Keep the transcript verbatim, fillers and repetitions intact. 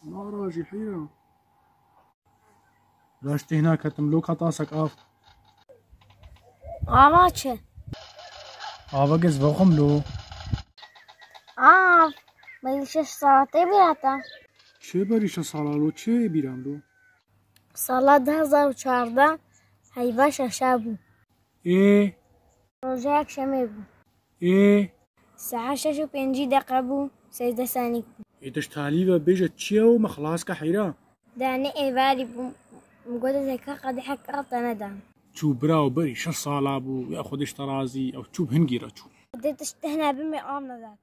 Nara jî heyra. Raş têhna ketim, lo ka tasek av. Ava çi? Ava gez vexwim lo. Av, berî şeş sala tê bîra te? Çi berî şeş sala lo, çi bîram lo? Sala du hezar û çardeh heyva şeşa bû. Ê. Roja yekşemê bû. Ê. Saet şeş û pêncî deqe bû, sêzdeh sanîk bû. Ê, tu ji talî ve bêje çi ye û me xilas ke heyra. Danê êvarî bû, min got ez heka qedehek av te nedan. Çû bira û berî şeş sala bû, ya Xwedê ji te razî, ew çû bi hingî re çû. Xwedê tu ji tehna bimê av nedat.